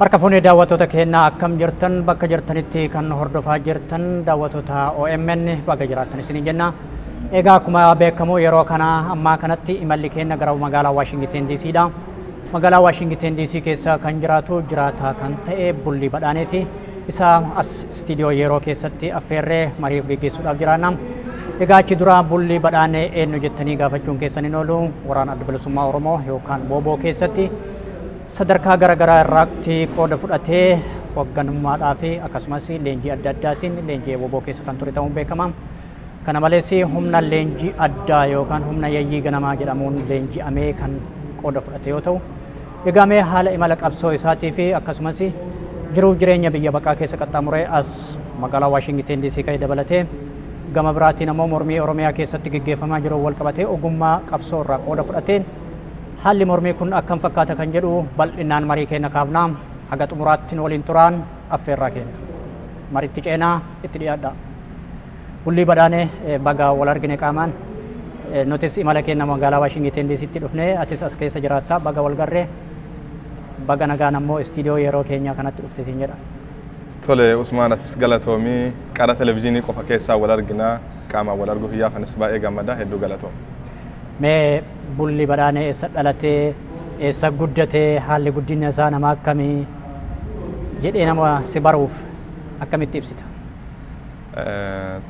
Harka fuunee daawwattoota keenyaa, akkam jirtan? Bakka jirtanitti kan hordofaa jirtan daawwattoota OMN, bakka jiraattan isinii jenna. Egaa akkuma beekamu yeroo kana ammaa kanatti imalli keenya gara magaalaa Waashingiten DCdha. Magaalaa Waashingiten DC keessa kan jiraatu jiraataa kan ta'e Bullii Badhaaneeti. Isa as istiidiyoo yeroo keessatti affeerree marii geggeessuudhaaf jiraanna. Egaa achi dura Bullii Badhaanee eenyu jettanii gaafachuun keessan hin oolu. Waraana Adda Bilisummaa Oromoo yookaan WBO keessatti sadarkaa garaagaraa irratti qooda fudhatee hoogganummaadhaa fi akkasumas leenjii adda addaatiin leenjii WBO keessa kan ture ta'uun beekama. Kana malees humna leenjii addaa yookaan humna Yayyii Ganamaa jedhamuun leenji'amee kan qooda fudhate yoo ta'u, egaa mee haala imala qabsoo isaatii fi akkasumas jiruuf jireenya biyya baqaa keessa qaxxaamuree as magaalaa Waashingiten DC ka'e dabalatee, gama biraatiin ammoo mormii Oromiyaa keessatti geggeeffamaa jiru wal qabatee ogummaa qabsoo irraa qooda fudhateen haalli mormii kun akkam fakkaata kan jedhu bal'inaan marii keenya kaafnaa. Haga xumuraatti nu waliin turaan affeerraa keenya. Maritti ceenaa, itti dhiyaadha. Bullii Badhaanee, baga wal argine qaamaan. Nutis imala keenya magaalaa Waashingiten DCtti dhufnee, atis as keessa jiraatta, baga wal garree, baga nagaan ammoo istiidiyoo yeroo keenya kanatti dhufte siin jedha. Tole Usmaan, atis galatoomii. Qara televizyiinii qofa keessaa wal arginaa, qaamaan wal arguu hiyyaafanis baay'ee gammada, hedduu galatoom. Mee Bullii Badhaanee eessa dhalatee, eessa guddatee, haalli guddina isaa nama akkamii jedhee nama si baruuf akkamitti ibsita?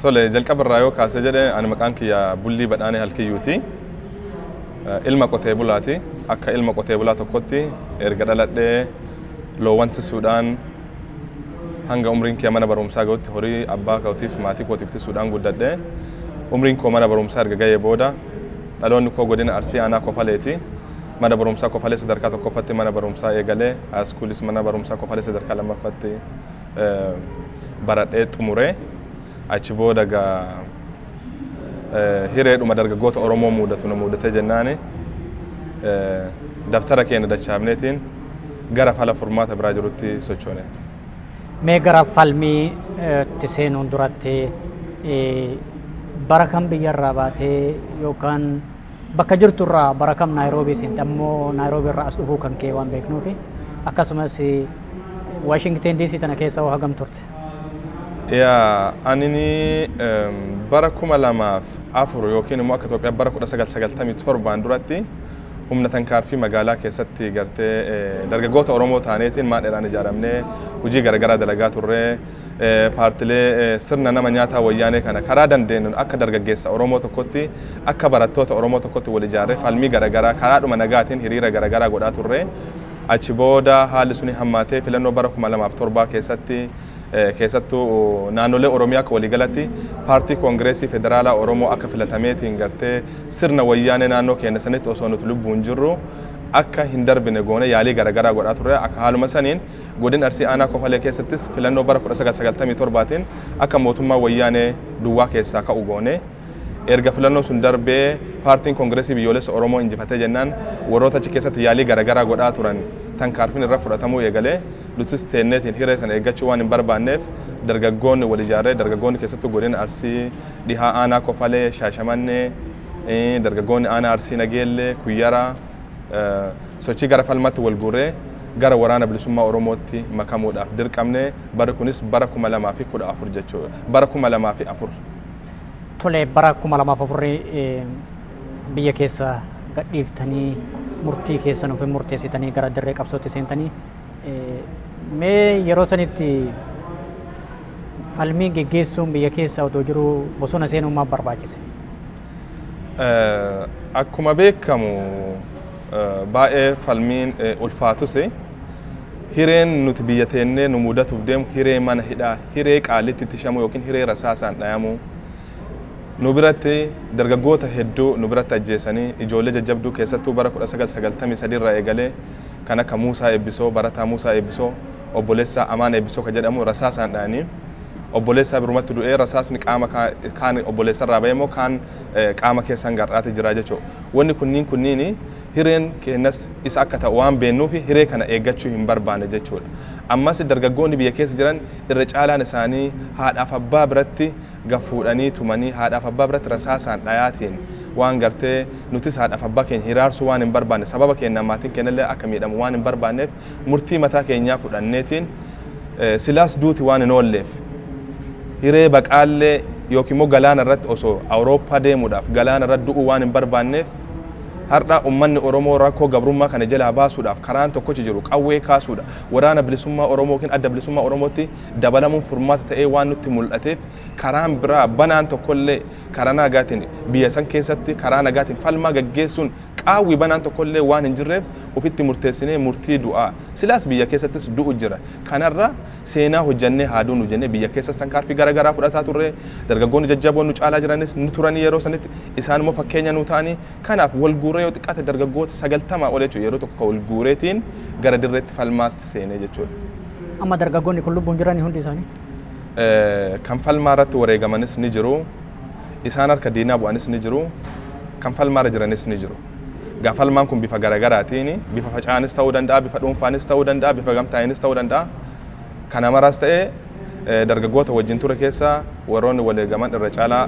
Tole, jalqaba irraa yoo kaasee jedhe, ani maqaan kiyya Bullii Badhaanee Halkiyyuuti. Ilma qotee bulaati. Akka ilma qotee bulaa tokkotti erga dhaladhee loowwan tisuudhaan hanga umriin kiyya mana barumsaa gahutti horii abbaa kootiif maatii kootiif tisuudhaan guddadhe. Umriin koo mana barumsaa erga gahee booda, dhaloonni koo godina Arsii aanaa Kofaleeti. Mana barumsaa Kofalee sadarkaa tokkoffatti mana barumsaa eegalee, high schoolis mana barumsaa Kofalee sadarkaa lammaffaatti baradhee xumuree, achi booda gaa hireedhuma dargaggoota Oromoo mudatu na mudatee jennaani dabtara keenya dachaafneetiin gara fala furmaata biraa jirutti sochoone. Mee gara falmiitti seenuun duratti bara kam biyyarraa baatee yookaan bakka jirturraa bara kam Naayiroobii seente, ammoo Naayiroobii irraa as dhufuu kan kee waan beeknuufi, akkasumas Waashingten DC tana keessa hoo hagam turte? Yaa, anini bara 2004 yookiin immoo akka Itoophiyaa bara 1997n duratti humna tankaarfii magaalaa keessatti gartee dargaggoota Oromoo taaneetiin maadheedhaan ijaaramnee hojii garaagaraa dalagaa turree, paartilee sirna nama nyaataa Wayyaanee kana karaa dandeenyuun akka dargaggeessa Oromoo tokkotti, akka barattoota Oromoo tokkotti wal ijaarree falmii garaagaraa karaadhuma nagaatiin hiriira garaagaraa godhaa turre. Achi booda haalli suni hammaatee filannoo bara 2007 keessatti, keessattuu naannolee Oromiyaa akka waliigalatti paartii Koongireesii Federaalaa Oromoo akka filatameetiin gartee sirna Wayyaanee naannoo keenya sanitti osoo nuti lubbuun jirru akka hin darbine goone yaalii garaagaraa godhaa turre. Akka haaluma saniin godin Arsii aanaa Kofalee keessattis filannoo bara 1997tiin akka mootummaa Wayyaanee duwwaa keessaa ka'u goone. Erga filannoon sun darbee paartiin Koongireesii Biyyoolessa Oromoo injifatee jennaan, warroota achi keessatti yaalii garaagaraa godhaa turan tankaarfiin irra fudhatamuu eegalee. Nutis teenneetiin hiree sana eeggachuu waan hin barbaanneef, dargaggoonni wal ijaarree, dargaggoonni keessattuu godina Arsii Dhihaa aanaa Kofalee, Shaashamannee, dargaggoonni aanaa Arsii Nageellee, Kuyyaraa, sochii gara falmaatti wal guurree gara Waraana Bilisummaa Oromootti makamuudhaaf dirqamne. Barri kunis bara 2014 jechuudha. Bara 2004. Tole, bara 2004 biyya keessa gadhiiftanii, murtii keessan ofii murteessitanii gara dirree qabsootti seentanii, mee yeroo sanitti falmii geggeessuun biyya keessa otoo jiru bosona seenuun maaf barbaachise? Akkuma beekamu baay'ee falmiin ulfaatus, hireen nuti biyya teennee nu mudatuuf deemu hiree mana hidhaa, hiree qaalitti itti shamuu yookiin hiree rasaasaan dhayamuu. Nu biratti dargaggoota hedduu nu biratti ajjeesanii, ijoollee jajjabduu keessattuu bara 1993 irraa eegalee kan akka Muusaa Eebbisoo, barataa Muusaa Eebbisoo, obboleessaa Amaan Eebbisoo kan jedhamu rasaasaan dhayanii, obboleessaa birumatti du'ee, rasaasni qaama kaan obboleessarraa bahee immoo kaan qaama keessan gar'aati jira jechuudha. Wanni kunniin kunniini hireen keenyas isa akka ta'u waan beennuuf hiree kana eeggachuu hin barbaanne jechuudha. Ammas dargaggoonni biyya keessa jiran irra caalaan isaanii haadhaaf abbaa biratti gafuudhanii tumanii, haadhaaf abbaa biratti rasaasaan dhayaatiin Waan gartee nutis haadhaaf abbaa keenya hiraarsuu waan hin barbaanne, sababa keenya maatiin keenyallee akka miidhamu waan hin barbaanneef, murtii mataa keenyaa fudhanneetiin, silaas duuti waan hin oolleef, hiree baqaallee yookiin immoo galaana irratti osoo Awurooppaa deemuudhaaf galaana irratti du'uu waan hin barbaanneef, har'a ummanni Oromoo rakkoo gabrummaa kana jalaa baasuudhaaf karaan tokkochi jiru qawwee kaasuudha. Waraana Bilisummaa Oromoo yookiin Adda Bilisummaa Oromootti dabalamuun furmaata ta'ee waan nutti mul'ateef, karaan biraa banaan tokkollee, karaa nagaatiin biyya san keessatti karaa nagaatiin falmaa gaggeessuun qaawwi banaan tokkollee waan hin jirreef, ofitti murteessinee murtii du'aa, silaas biyya keessattis du'u jira, kanarra seenaa hojjannee haa duunu jennee biyya keessas tarkaanfii garaagaraa fudhataa turre. Dargaggoonni jajjaboon nu caalaa jiranis ni turanii yeroo sanitti, isaan immoo fakkeenya nu ta'anii, kanaaf wal guuree yoo xiqqaate dargaggoota 90 ol jechuudha yeroo tokko wal guureetiin gara dirreetti falmaasti seenee jechuudha. Amma dargaggoonni kun lubbuun jiranii hundi isaanii? Kan falmaa irratti wareegamanis ni jiru. Isaan harka diinaa bu'anis ni jiru. Kan falmaa irra jiranis ni jiru. Gaa falmaan kun bifa garaagaraatiin, bifa faca'anis ta'uu danda'a, bifa dhuunfaanis ta'uu danda'a, bifa gamtaa'inis ta'uu danda'a. Kana maraas ta'ee, dargaggoota wajjin ture keessa warroonni wareegaman irra caalaa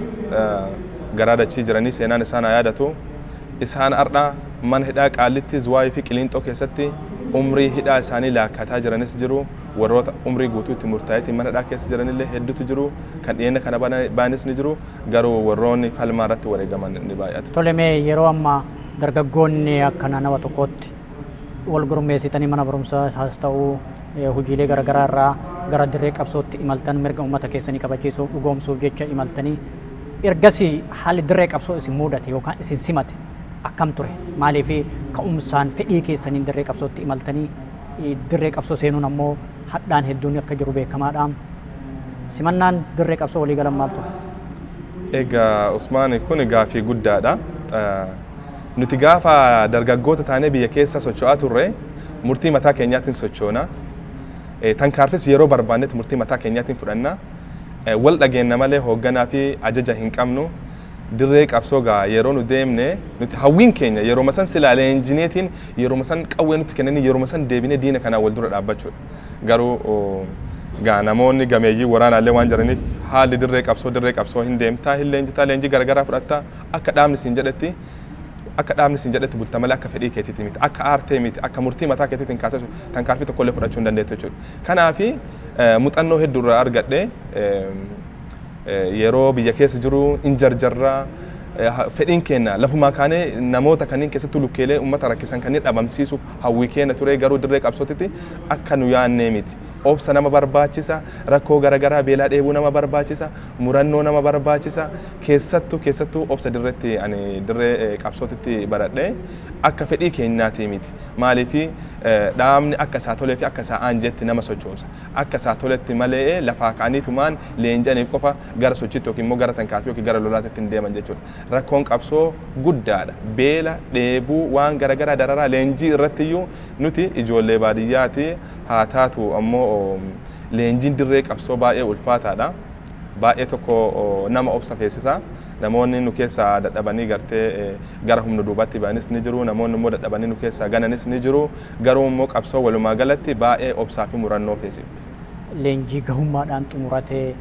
garaa dachii jiranii seenaan isaan haa yaadatu. Isaan har'a mana hidhaa Qaallitti, Zuwaayii fi Qiliinxoo keessatti umrii hidhaa isaanii laakkataa jiranis jiru. Warroota umrii guutuu itti murtaa'eetiin mana hidhaa keessa jiranillee hedduutu jiru. Kan dhiyeenya kana baanis ni jiru. Garuu warroonni falmaa irratti wareegaman ni baay'atu. Tole, mee yeroo ammaa dargaggoonni akka naannawa tokkootti wal gurmeessitanii mana barumsaa has ta'uu hojiilee garaagaraa irraa gara dirree qabsootti imaltan, mirga uummata keessanii kabachiisuuf, dhugoomsuuf jecha imaltanii, ergasii haalli dirree qabsoo isin mudate yookaan isin simate akkam ture? Maaliif ka'umsaan fedhii keessaniin dirree qabsootti imaltanii, dirree qabsoo seenuun ammoo hadhaan hedduun akka jiru beekamaadha. Simannaan dirree qabsoo walii galan maal ture? Egaa Usmaan, kun gaafii guddaadha. Nuti gaafa dargaggoota taanee biyya keessa socho'aa turre murtii mataa keenyaatiin sochoona. Tankaarfis yeroo barbaannetti murtii mataa keenyaatiin fudhanna. Wal dhageenna malee hoogganaa fi ajaja hin qabnu. Dirree qabsoo gaa yeroo nu deemne, nuti hawwiin keenya yeroo san silaa leenjineetiin, yeroo san qawwee nutti kennanii, yeroo san deebinee diina kanaa wal dura dhaabbachuudha. Garuu gaa namoonni gameeyyii waraanaallee waan jiraniif, haalli dirree qabsoo, dirree qabsoo hin deemtaa, hin leenjitaa, leenjii garaagaraa fudhattaa, akka dhaabni siin jedhetti bulta malee akka fedhii keetiiti miti, akka aartee miti, akka murtii mataa keetiitiin kaasee tankaarfii tokkollee fudhachuu hin dandeettu jechuudha. Kanaafi muuxannoo hedduu irraa argadhe. Yeroo biyya keessa jiru in jarjarraa, fedhiin keenya lafumaa kaanee namoota kanneen keessattuu lukkeelee uummata rakkisan kanneen dhabamsiisuuf hawwii keenya ture. Garuu dirree qabsootitti akka nu yaannee miti. Obsa nama barbaachisa, rakkoo garaagaraa, beelaa dheebuu nama barbaachisa, murannoo nama barbaachisa. Keessattuu obsa dirreetti ani dirree qabsootitti baradhe akka fedhii keenyaatii miti. Maaliifi dhaabni akka isaa tolee fi akka isaa aanjetti nama sochoosa. Akka isaa toletti malee lafaa ka'aniitumaan leenji'aniif qofa gara sochiitti yookiin immoo gara tankaarfii yookiin gara lolaatti hin deeman jechuudha. Rakkoon qabsoo guddaadha. Beela, dheebuu, waan garaagaraa, dararaa leenjii irratti iyyuu, nuti ijoollee baadiyyaati haa taatu, ammoo leenjiin dirree qabsoo baay'ee ulfaataadha. Baay'ee tokko nama obsa feesisa. Namoonni nu keessaa dadhabanii gartee gara humna duubaatti ba'anis ni jiru. Namoonni immoo dadhabanii nu keessaa gananis ni jiru. Garuu immoo qabsoo walumaa galatti baay'ee obsaa fi murannoo feesifti. Leenjii gahummaadhaan xumuratee,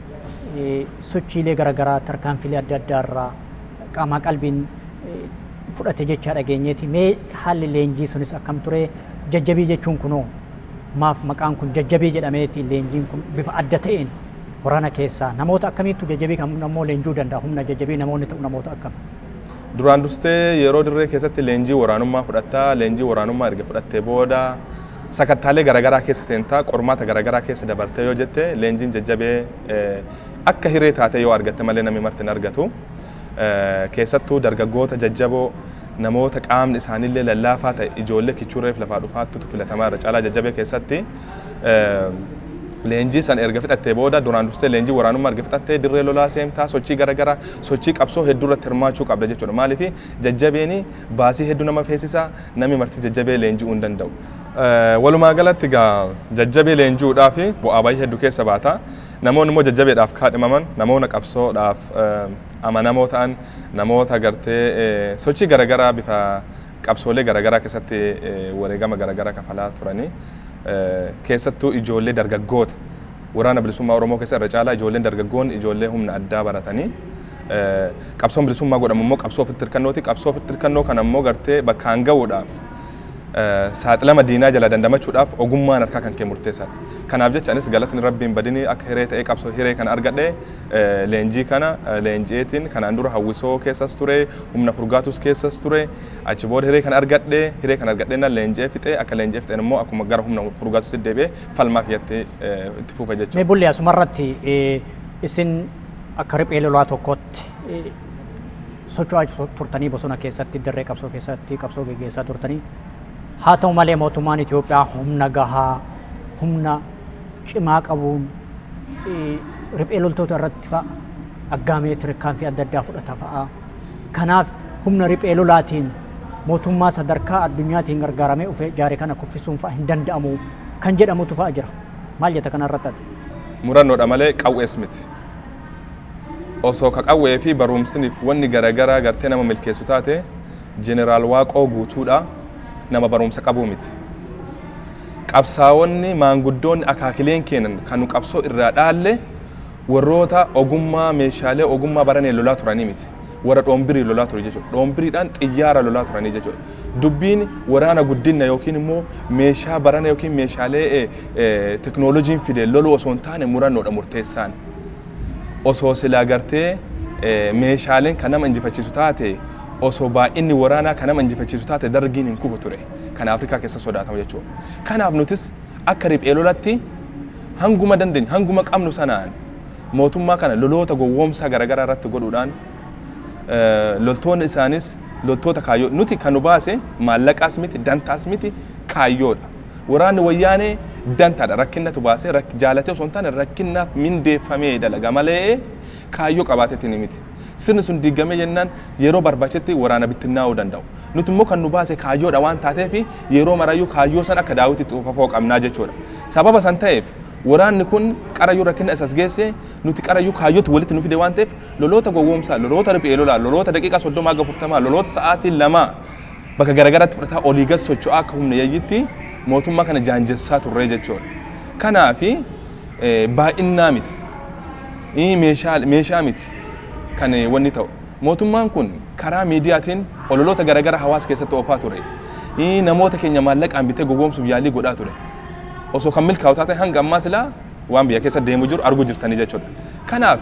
sochiilee garaagaraa, tarkaanfiilee adda addaa irraa qaamaa qalbiin fudhate jechaa dhageenyeeti. Mee haalli leenjii sunis akkam ture? Jajjabii jechuun kunoo maaf maqaan kun jajjabii jedhameeti? Leenjiin kun bifa adda ta'een waraana keessaa namoota akkamiittu jajjabii kan ammoo leenjuu danda'a? Humna jajjabii namoonni ta'u namoota akkam? Duraan dursitee yeroo dirree keessatti leenjii waraanummaa fudhattaa, leenjii waraanummaa erga fudhattee booda sakattaalee garaagaraa keessa seentaa, qormaata garaagaraa keessa dabartee yoo jette, leenjiin jajjabee akka hiree taatee yoo argatte malee namni marti hin argatu. Keessattuu dargaggoota jajjaboo, namoota qaamni isaaniillee lallaafaa ta'e, ijoollee kichuurreef lafaa dhufaattutu filatamaa irra caalaa jajjabee keessatti. Leenjii san erga fixattee booda, duraan dursitee leenjii waraanummaa erga fixattee, dirree lolaa seentaa, sochii garaagaraa, sochii qabsoo hedduu irratti hirmaachuu qabda jechuudha. Maaliif jajjabeeni baasii hedduu nama feesisa, namni marti jajjabee leenji'uu hin danda'u. Walumaa galatti egaa jajjabee leenji'uudhaaf bu'aa bayii hedduu keessa baata. Namoonni immoo jajjabeedhaaf kaadhimaman namoota qabsoodhaaf amanamoo ta'an, namoota gartee sochii garaagaraa bifa qabsoolee garaagaraa keessatti wareegama garaagaraa kafalaa turanii, keessattuu ijoollee dargaggoota waraana Bilisummaa Oromoo keessa irra caalaa ijoolleen dargaggoon ijoollee humna addaa baratanii Qabsoon bilisummaa godhamu immoo qabsoo ofitti hirkannooti. Qabsoo ofitti hirkannoo kana immoo gartee bakkaan ga'uudhaaf, saaxilama diinaa jala dandamachuudhaaf ogummaan harkaa kan kee murteessaadha. Kanaaf jecha anis galatni Rabbiin badini akka hiree ta'ee qabsoo hiree kana argadhe, leenjii kana leenji'eetiin kanaan dura hawwisoo keessas ture, humna furgaatus keessas ture. Achi booda hiree kana argadhe, hiree kana argadheenaan leenji'ee fixee, akka leenji'ee fixeen immoo akkuma gara humna furgaatutti deebi'ee falmaa kiyyatti itti fufe jechuudha. Mee Bullee, asumarratti isin akka riphee lolaa tokkotti socho'aa turtanii, bosona keessatti, dirree qabsoo keessatti qabsoo geggeessaa turtanii, haa ta'u malee mootummaan Itoophiyaa humna gahaa, humna cimaa qabuun riphee loltoota irratti fa'a aggaamee tarkaanfii adda addaa fudhata fa'a. Kanaaf humna riphee lolaatiin mootummaa sadarkaa addunyaatiin gargaaramee ufee ijaare kana kuffisuun fa'a hin danda'amu kan jedhamutu fa'a jira. Maal jetta kanarratti ati? Murannoodha malee qawwees miti. Osoo ka qawwee fi barumsiniif wanni garaagaraa gartee nama milkeessu taate, Jeneraal Waaqoo Guutuudha nama barumsa qabuu miti. Qabsaa'onni maanguddoonni akaakileen keenan kan nu qabsoo irraa dhaalle warroota ogummaa meeshaalee ogummaa baraneen lolaa turanii miti. Warra dhoombirii lolaa ture jechuudha. Dhoombiriidhaan xiyyaara lolaa turanii jechuudha. Dubbiin waraana guddinna yookiin immoo meeshaa barana yookiin meeshaalee teknooloojiin fide loluu osoo hin taane murannoodha murteessaan. Osoo silaa gartee meeshaaleen kan nama injifachiisu taate, osoo baay'inni waraanaa kan nama injifachiisu taate, dargiin hin kufu ture. Kan Afrikaa keessa sodaatamu jechuudha. Kanaaf nutis akka riphee lolatti hanguma dandeenyu, hanguma qabnu sanaan mootummaa kana loloota gowwoomsaa garaagaraa irratti godhuudhaan, loltoonni isaanis loltoota kaayyoo, nuti kan nu baase maallaqaas miti, dantaas miti, kaayyoodha. Waraanni Wayyaanee dantaadha, rakkinnatu baase, jaalatee osoo hin taane rakkinnaaf mindeeffamee dalaga malee kaayyoo qabaateetiin miti. Sirni sun diigamee jennaan yeroo barbaachisetti waraana bittinnaa'uu danda'u. Nuti immoo kan nu baase kaayyoodha waan taateef yeroo marayyuu kaayyoo san akka daawwititti ufafoo qabnaa jechuudha. Sababa san ta'eef waraanni kun qarayyuu rakkina isas geesse, nuti qarayyuu kaayyootti walitti nu fide waan ta'eef loloota gowwoomsaa, loloota riphee lolaa, loloota daqiiqaa 30 haga 40, loloota sa'aatii 2 bakka garagaraatti fudhataa olii gad socho'aa akka humna yayyitti mootummaa kana jaanjessaa turree jechuudha. Kanaafi baay'innaa miti, meeshaa miti kan wanni ta'u. Mootummaan kun karaa miidiyaatiin ololoota garagaraa hawaasa keessatti oofaa ture. Namoota keenya maallaqaan bitee gowwoomsuuf yaalii godhaa ture. Osoo kan milkaa'u taate hanga ammaa silaa waan biyya keessa deemu jiru arguu jirtanii jechuudha. Kanaaf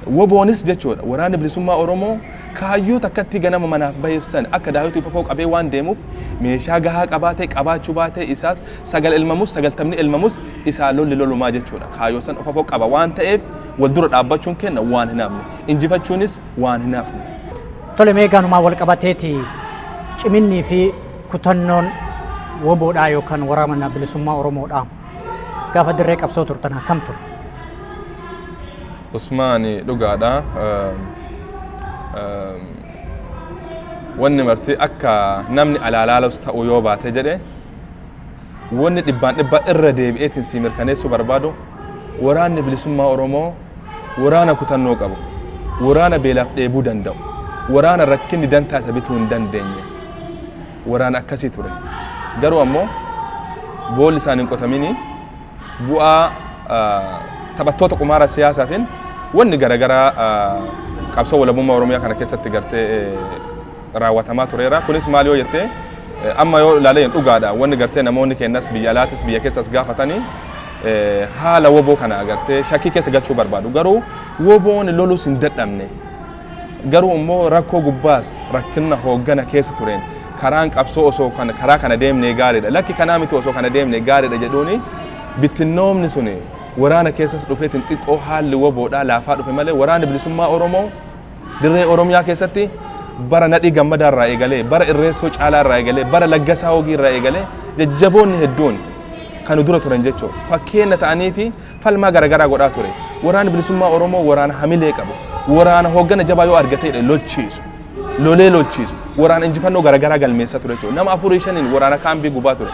WBOnis jechuudha, Waraanni Bilisummaa Oromoo kaayyoo takkatti ganama manaaf baheef san akka daawwitii ufafoo qabee waan deemuuf meeshaa gahaa qabaatee qabaachuu baatee, isaas sagal elmamus 90ni elmamus isaa lolli lolumaa jechuudha. Kaayyoo san ufafoo qaba waan ta'eef wal dura dhaabbachuun kenna waan hin hafne. Injifachuunis waan hin hafne. Tole, mee gaanumaa wal qabateeti ciminnii fi kutannoon WBOdhaa yookaan Waraana Bilisummaa Oromoodhaa gaafa dirree qabsoo turtan akkam ture? Usmaani, dhugaadha. Wanni marti akka namni alaalaalus ta'uu yoo baate jedhe, wanni dhibbaan dhibba irra deebi'eetiin si mirkaneessuu barbaadu, Waraanni Bilisummaa Oromoo waraana kutannoo qabu, waraana beelaaf dheebuu danda'u, waraana rakkinni dantaa isa bituu hin dandeenye, waraana akkasii ture. Garuu ammoo boolli isaan hin qotamini bu'aa taphattoota qumaara siyaasaatiin wanni garaagaraa qabsoo walabummaa Oromiyaa kana keessatti gartee raawwatamaa tureera. Kunis maal yoo jettee, amma yoo ilaalee dhugaadha, wanni gartee namoonni keenyas biyya alaatis biyya keessas gaafatanii haala WBO kana gartee shakkii keessa galchuu barbaadu. Garuu WBOn lolus hin dadhabne. Garuu immoo rakkoo gubbaas rakkina hooggana keessa tureen karaan qabsoo osoo kana karaa kana deemnee gaariidha. Lakki, kanaa miti, osoo kana deemnee gaariidha jedhuuni bittinnoomni suni waraana keessas dhufeetiin xiqqoo haalli WBOdhaa laafaa dhufe malee Waraanni Bilisummaa Oromoo dirree Oromiyaa keessatti bara Nadhii Gammadaa irraa eegalee, bara Irreessoo Caalaa irraa eegalee, bara Laggasaa Hoogii irraa eegalee jajjaboonni hedduun kan dura turan jechuudha. Fakkeenya ta'anii fi falmaa garaagaraa godhaa ture. Waraanni Bilisummaa Oromoo waraana hamilee qabu. Waraana hooggana jabaa yoo argatee lolchiisu. Lolee lolchiisu. Waraana injifannoo garaagaraa galmeessaa ture jechuudha. Nama afurii shaniin waraana kaambii gubaa ture.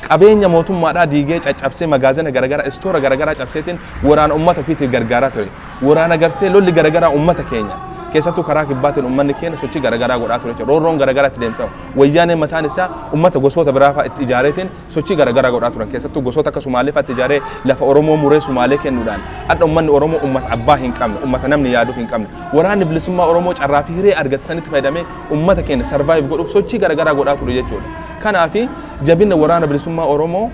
Qabeenya mootummaadhaa diigee caccabsee, magaazina garaagaraa, istoora garaagaraa cabseetiin waraana uummata ofiitiif gargaaraa ture. Waraana gartee lolli garaagaraa uummata keenya Keessattuu karaa kibbaatiin uummanni keenya sochii garaagaraa godhaa ture jechuudha. Roorroon garaagaraa itti deemsifama. Wayyaaneen mataan isaa uummata gosoota biraa fa'aa itti ijaareetiin sochii garaagaraa godhaa turan. Keessattuu gosoota akka Sumaalee fa'aa itti ijaaree lafa Oromoo muree Sumaalee kennuudhaan hadha uummanni Oromoo uummata abbaa hin qabne, uummata namni yaaduuf hin qabne. Waraanni bilisummaa Oromoo carraa fi hiree argate sanitti fayyadamee uummata keenya survive godhuuf sochii garaagaraa godhaa ture jechuudha. Kanaafi jabina waraana bilisummaa Oromoo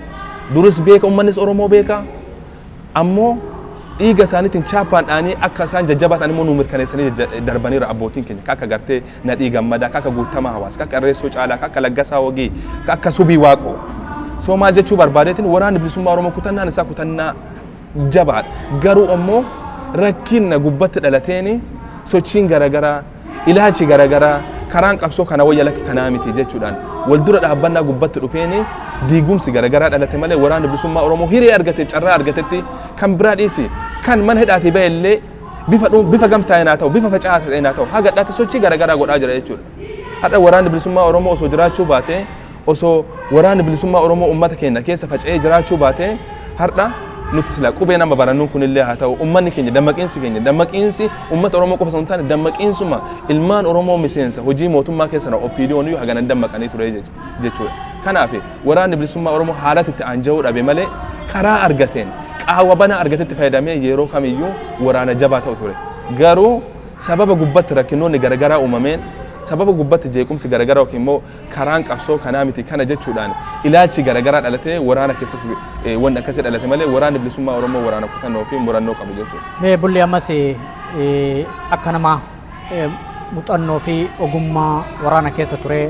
duris beeka, uummannis Oromoo beeka. Ammoo dhiiga isaaniitiin chaappaan dhaanii akka isaan jajjabaatan immoo nu mirkaneessanii darbaniiru abbootiin keenya, akka gartee Nadhii Gammadaa, akka Guuttamaa Hawaas, akka Irreessoo Caalaa, akka Laggasaa Wagii, akka Subii Waaqoo. So maal jechuu barbaadeetiin, waraanni bilisummaa Oromoo kutannaan isaa kutannaa jabaadha. Garuu ammoo rakkinna gubbatti dhalateeni sochiin garaagaraa, ilaalchi garaagaraa, karaan qabsoo kana wayya, lakki kanaa miti jechuudhaan wal dura dhaabbannaa gubbatti dhufeeni diigumsi garaagaraa dhalate malee, waraanni bilisummaa Oromoo hiree argate, carraa argatetti kan biraa dhiisi, kan mana hidhaatii ba'e illee bifa gamtaa'een haa ta'u, bifa faca'aa ta'een haa ta'u, haga dhaatti sochii garaagaraa godhaa jira jechuudha. Hadha waraanni bilisummaa Oromoo osoo jiraachuu baate, osoo waraanni bilisummaa Oromoo uummata keenya keessa faca'ee jiraachuu baate, har'a nuti sila qubee nama barannuun kunillee haa ta'u, uummanni keenya dammaqiinsi keenya, dammaqiinsi uummata Oromoo qofa osoo hin taane, dammaqiinsuma ilmaan Oromoo miseensa hojii mootummaa keessa na OPDO'n iyyuu haganan dammaqanii ture jechuudha. Kanaaf waraanni bilisummaa Oromoo haalatti itti aanja'uu dhabe malee, karaa argateen, qaawwa banaa argatetti fayyadamee yeroo kamiyyuu waraana jabaa ta'u ture. Garuu sababa gubbatti rakkinoonni garaagaraa uumameen, sababa gubbatti jeequmsi garaagaraa yookiin immoo karaan qabsoo kanaa miti kana jechuudhaan ilaalchi garaagaraa dhalatee, waraana keessas wanni akkasii dhalate malee, waraanni bilisummaa Oromoo waraana kutannoo fi murannoo qabu jechuudha. Mee Bulli, ammas akka nama muuxannoo fi ogummaa waraana keessa ture,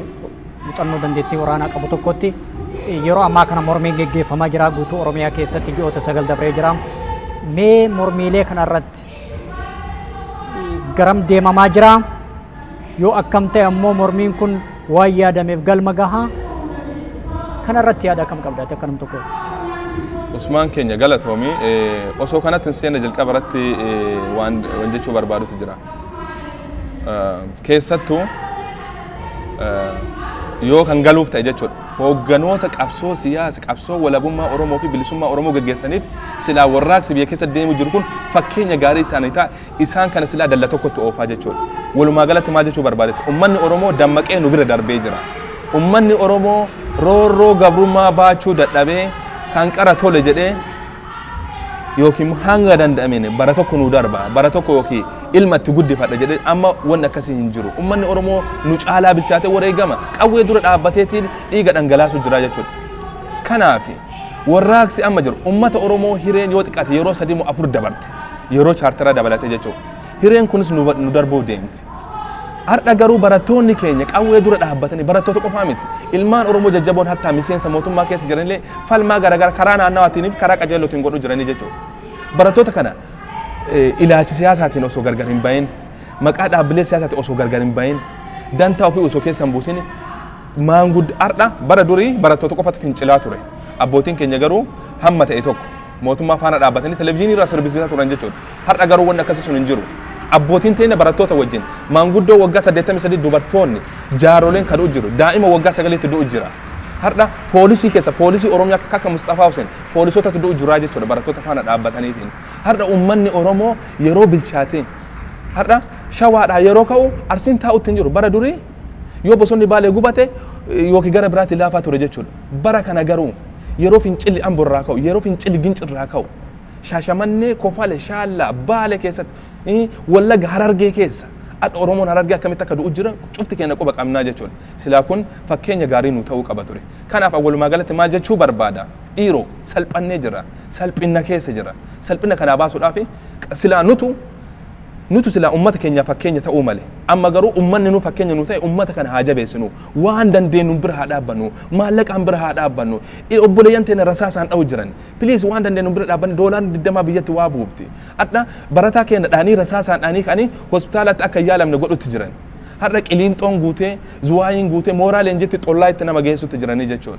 muuxannoo dandeettii waraanaa qabu tokkotti, yeroo ammaa kana mormiin geggeeffamaa jira guutuu Oromiyaa keessatti, ji'oota 9 dabree jira. Mee mormiilee kana irratti garam deemamaa jira? Yoo akkam ta'e ammoo mormiin kun waan yaadameef galma gahaa? Kana irratti yaada akkam qabdaate akka nam tokkotti? Usmaan keenya, galatoomii. Osoo kanatti hin seenne jalqaba irratti waan jechuu barbaadutu jira. Keessattuu yoo kan galuuf ta'e jechuudha. Hoogganoota qabsoo siyaasa, qabsoo walabummaa Oromoo fi bilisummaa Oromoo gaggeessaniif silaa warraaqsi biyya keessa deemu jiru kun fakkeenya gaarii isaanii ta'a. Isaan kana silaa dalla tokkotti oofaa jechuudha. Walumaa galatti maal jechuu barbaadetti? Uummanni Oromoo dammaqee nu bira darbee jira. Uummanni Oromoo roorroo gabrummaa baachuu dadhabee kan qara tole jedhee yookiin hanga danda'ameen bara tokko nu darba, bara tokko yookiin ilma itti guddifadha jedhee, amma wanni akkasii hin jiru. Uummanni Oromoo nu caalaa bilchaatee wareegama qawwee dura dhaabbateetiin dhiiga dhangalaasu jira jechuudha. Kanaaf warraaqsi amma jiru uummata Oromoo hireen yoo xiqqaate yeroo sadii moo afur dabarte, yeroo chaartaraa dabalatee jechuudha. Hireen kunis nu darbuu deemti. Har'a garuu barattoonni keenya qawwee dura dhaabbatanii, barattoota qofaa miti. Ilmaan Oromoo jajjaboon hattaa miseensa mootummaa keessa jiranillee falmaa garaagaraa karaa naannawaatiin fi karaa qajeelootiin godhuu jiranii jechuudha. Barattoota kana ilaalcha siyaasaatiin osoo gargar hin bahin, maqaa dhaabbilee siyaasaatiin osoo gargar hin bahin, dantaa ofii osoo keessa hin buusin, maanguddo har'a bara durii barattoota qofatu fincilaa ture. Abbootiin keenya garuu hamma ta'e tokko mootummaa faana dhaabbatanii televizyiinii irraa sirbisiisaa turan jechuudha. Har'a garuu wanni akkasii sun hin jiru. Abbootiin teenya barattoota wajjin, maanguddoo waggaa 83, dubartoonni, jaaroleen kan du'u jiru, daa'ima waggaa 9tti du'u jira. Har'a poolisii keessa, poolisii Oromiyaa akka Mustafaa Hussein, poolisootatu du'u jira jechuudha barattoota faana dhaabbataniitiin. Har'a uummanni Oromoo yeroo bilchaatee, har'a Shawaadhaa yeroo ka'u Arsiin taa'utti hin jiru. Bara durii yoo bosonni Baalee gubate yookiin gara biraatti laafaa ture jechuudha. Bara kana garuu yeroo fincilli Ambo irraa ka'u, yeroo fincilli Ginci irraa ka'u, Shaashamannee, Kofale, Shaallaa, Baale keessatti, Wallaga, Harargee keessa. Adha Oromoon Harargee akkamitti akka du'u jira cufti keenya quba qabnaa jechuudha. Silaa kun fakkeenya gaarii nu ta'uu qaba ture. Kanaaf walumaa galatti maal jechuu barbaada? Dhiiroo, salphannee jira. Salphina keessa jira. Salphina kanaa baasuudhaaf silaa nutu silaa ummata keenyaaf fakkeenya ta'uu male. Amma garuu ummanni nu fakkeenya nu ta'e, ummata kana haa jabeessinu. Waan dandeenyu bira haa dhaabbannu. Maallaqaan bira haa dhaabbannu. Obboleeyyan teenya rasaasaan dha'u jiran. Please, waan dandeenyu bira dhaabbanne, doolaarri 20 biyyatti waa buufti. Hadha barataa keenya dhaanii, rasaasaan dhaanii ka'anii hospitaalatti akka hin yaalamne godhutti jiran. Har'a Qiliinxoon guutee, Zuwaayiin guutee, mooraa leenjitti xollaa itti nama geessutti jiranii jechuudha.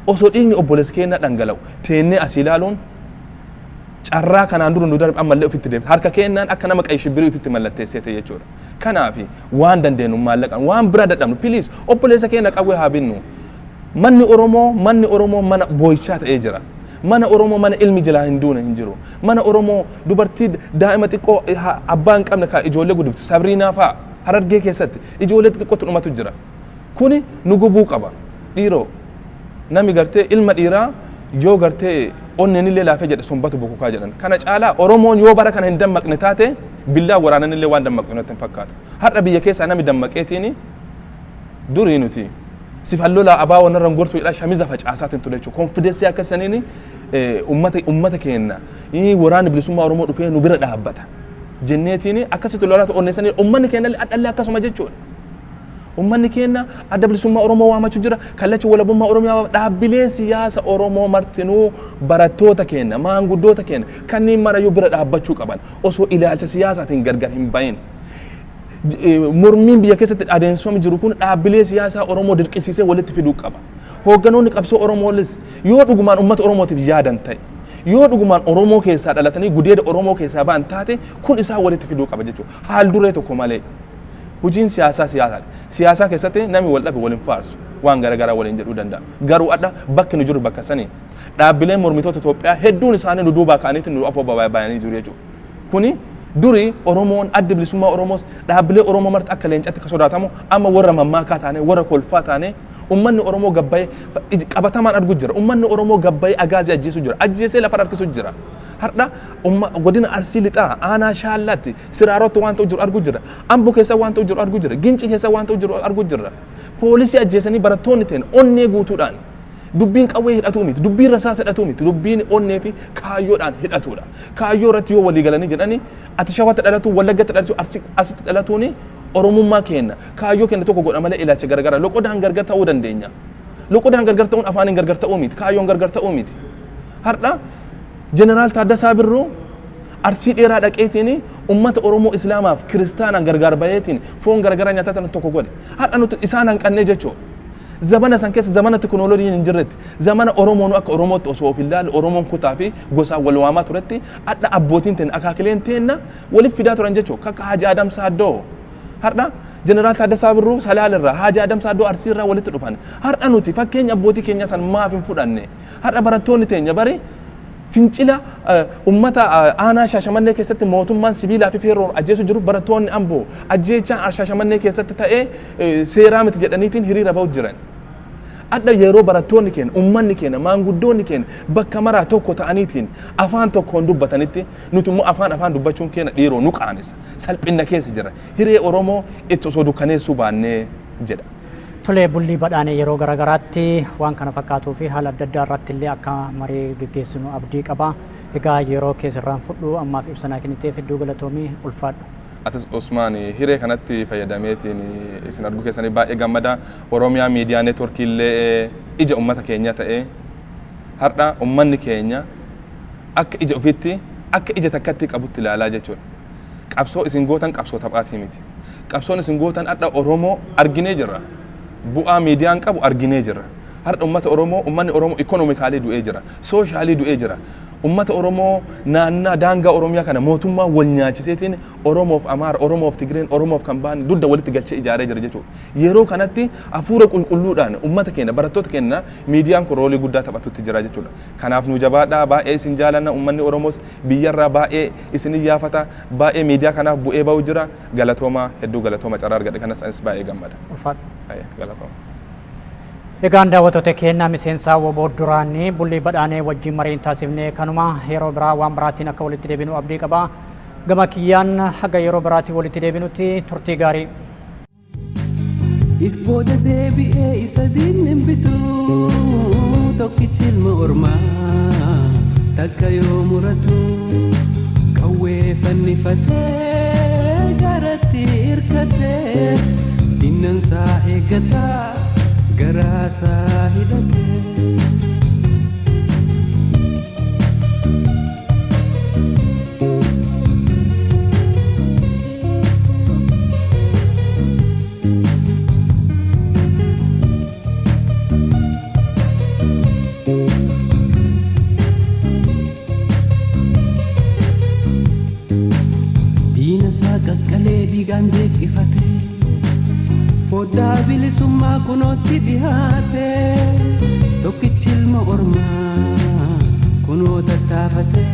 Osoo dhiigni obboleessa keenya dhangala'u teennee asii ilaaluun carraa kanaan dura nu darbe ammallee ofitti deebisa. Harka kennaan akka nama qayyi shibbirii ofitti mallatteessee jechuudha. Kanaaf waan dandeenyu maallaqaan, waan bira dadhabnu, please, obboleessa keenya qawwee haa binnu. Manni Oromoo mana boo'ichaa ta'ee jira. Mana Oromoo mana ilmi jalaa hin duune hin jiru. Mana Oromoo dubartii daa'ima xiqqoo abbaa hin qabne ka ijoollee guddiftu Sabriinaa fa'a Harargee keessatti ijoollee xixiqqootu dhumatu jira. Kuni nu gubuu qaba. Dhiiroo, nami gartee ilma dhiiraa yoo gartee onneen illee laafee jedhe sombatu bokokaa jedhan. Kana caalaa Oromoon yoo bara kana hin dammaqne taate, billaa waraanan illee waan dammaqne natti hin fakkaatu. Har'a biyya keessaa nami dammaqeetiin durii nuti sifan lolaa abaa wanarra hin gortu jedhaa shamiza facaasaatiin ture jechuudha. Confidence akka saniin ummata keenya waraanni bilisummaa Oromoo dhufee nu bira dhaabbata jenneetiin akkasitti lolaa onneessanii, ummanni keenya illee akkasuma jechuudha. Ummanni keenya Adda Bilisummaa Oromoo waamachuu jira. Kallacha Walabummaa Oromiyaa, dhaabbileen siyaasa Oromoo martinuu barattoota keenya, maanguddoota keenya kanneen marayyuu bira dhaabbachuu qaban osoo ilaalcha siyaasaatiin gargar hin bahin. Mormiin biyya keessatti adeemsifamu jiru kun dhaabbilee siyaasaa Oromoo dirqisiisee walitti fiduu qaba. Hoogganoonni qabsoo Oromoolis yoo dhugumaan uummata Oromootiif yaadan ta'e, yoo dhugumaan Oromoo keessaa dhalatanii gudeeda Oromoo keessaa ba'an taate, kun isaan walitti fiduu qaba jechuudha. Haal duree tokko malee. Hojiin siyaasaa siyaasaadha. Siyaasaa keessatti namni wal dhabe waliin faarsu, waan garaagaraa waliin jedhuu danda'a. Garuu adha bakki nu jiru bakka sanii. Dhaabbileen mormitoota Itoophiyaa hedduun isaanii nu duubaa ka'aniitti nu afoo baay'anii jiru jechuudha. Kuni duri Oromoon, Addi Bilisummaa Oromoos, dhaabbilee Oromoo marti akka leencatti ka sodaatamu, amma warra mammaakaa taane, warra kolfaa taane. Ummanni Oromoo gabbayee qabatamaan argu jira. Ummanni Oromoo gabbayee agaazii ajjeesuu jira. Ajjeesee lafa harkisu jira. Har'a godina Arsii Lixaa aanaa Shaallaatti Siraarotti waan ta'u jiru argu jira. Ambo keessa waan ta'u jiru argu jira. Ginci keessa waan ta'u jiru argu jira. Poolisii ajjeesanii barattoonni ta'an onnee guutuudhaan. Dubbiin qawwee hidhatuu miti. Dubbiin rasaasa hidhatuu miti. Dubbiin onnee fi kaayyoodhaan hidhatuudha. Kaayyoo irratti yoo walii galanii jedhanii, ati Shawatti dhalatu, Wallaggatti dhalatu, Asitti dhalatuuni, Oromummaa keenya kaayyoo keenya tokko godha malee ilaalcha garagara loqodaan gargar ta'uu dandeenya. Loqodaan gargar ta'uun afaaniin gargar ta'uu miti. Kaayyoon gargar ta'uu miti. Har'a Jeneraal Taaddasaa Birruu Arsii dheeraa dhaqeetiin ummata Oromoo Islaamaaf Kiristaanaan gargaar baheetiin foon garagaraa nyaataa turan tokko godhe. Har'a nuti isaan hanqannee jechuudha. Zamana san keessa, zamana teknooloojiin hin jirretti, zamana Oromoon akka Oromootti osoo of hin laalle Oromoon kutaa fi gosaan wal waamaa turetti, hadha abbootiin teenya, akaakileen teenya waliif fidaa turan jechuudha. Kakka Haji Adam Saaddoo. Har'a Jeneraal Taaddasaa Birruu Salaalirraa, Haji Adam Saaddoo Arsiirraa walitti dhufan. Har'a nuti fakkeenya abbootii keenyaa san maaf hin fudhanne? Har'a barattoonni teenya bari fincila ummata aanaa Shaashamannee keessatti mootummaan sibiilaa fi feerroon ajjeesuu jiru, barattoonni Amboo ajjeechaan Shaashamannee keessatti ta'ee seeraa miti jedhaniitiin hiriira ba'u jiran. Adha yeroo barattoonni keenya, ummanni keenya, maanguddoonni keenya bakka maraa tokko ta'aniitiin afaan tokkoon dubbatanitti, nuti immoo afaan afaan dubbachuun keenya, dhiiroo, nu qaanessa. Salphina keessa jira. Hiree Oromoo itti osoo dukkaneessuu baannee jedha. Tolee, Bullii Badhaanee, yeroo garaagaraatti waan kana fakkaatuu fi haala adda addaa irratti illee akka marii geggeessinu abdii qaba. Egaa yeroo keessirraan fudhu, ammaaf ibsanaa kenniteef hedduu galatoomii, ulfaadhu. Atis Usmaan, hiree kanatti fayyadameetiin isin arguu keessanii baay'ee gammada. Oromiyaa Miidiyaa Neetworkii illee ija uummata keenya ta'e, har'a uummanni keenya akka ija ofiitti, akka ija takkatti qabutti ilaalaa jechuudha. Qabsoo isin gootan qabsoo taphaatii miti. Qabsoon isin gootan har'a Oromoo arginee jirra. Bu'aa miidiyaan qabu arginee jirra. Har'a uummata Oromoo, uummanni Oromoo economically du'ee jira. Socially du'ee jira. Uummata Oromoo naannaa daangaa Oromiyaa kana mootummaa wal nyaachiseetiin Oromoof Amaara, Oromoof Tigreen, Oromoof kan ba'an dugda walitti galchee ijaaree jira jechuudha. Yeroo kanatti hafuura qulqulluudhaan uummata keenya, barattoota keenya miidiyaan kun roolii guddaa taphatutti jira jechuudha. Kanaaf nu jabaadhaa, baay'ee isin jaalanna. Uummanni Oromoos biyyarraa baay'ee isin iyyaafata, baay'ee miidiyaa kanaaf bu'ee ba'u jira. Galatooma, hedduu galatooma. Carraa argadhe kanas anis baay'ee gammada. Ulfaadhu. Galatooma. Egaan daawwattoota keenya, miseensa WBO duraanii Bullii Badhaanee wajjin mariin taasifnee kanuma. Yeroo biraa waan biraatiin akka walitti deebinu abdii qaba. Gama kiyyaan haga yeroo biraatiin walitti deebinutti turtii gaarii. If booda deebi'ee isa diinni hin bitu, tokkichi ilma ormaa takka yoo muratu, qawwee fannifatee garatti hirkatee dinnansaa eeggataa garaasaa hidhatee. Diina isaa qaqqalee dhiigaan jeeqifate, foddaa bilisummaa kunootti dhihaate, tokkichi ilma ormaa. gaafate.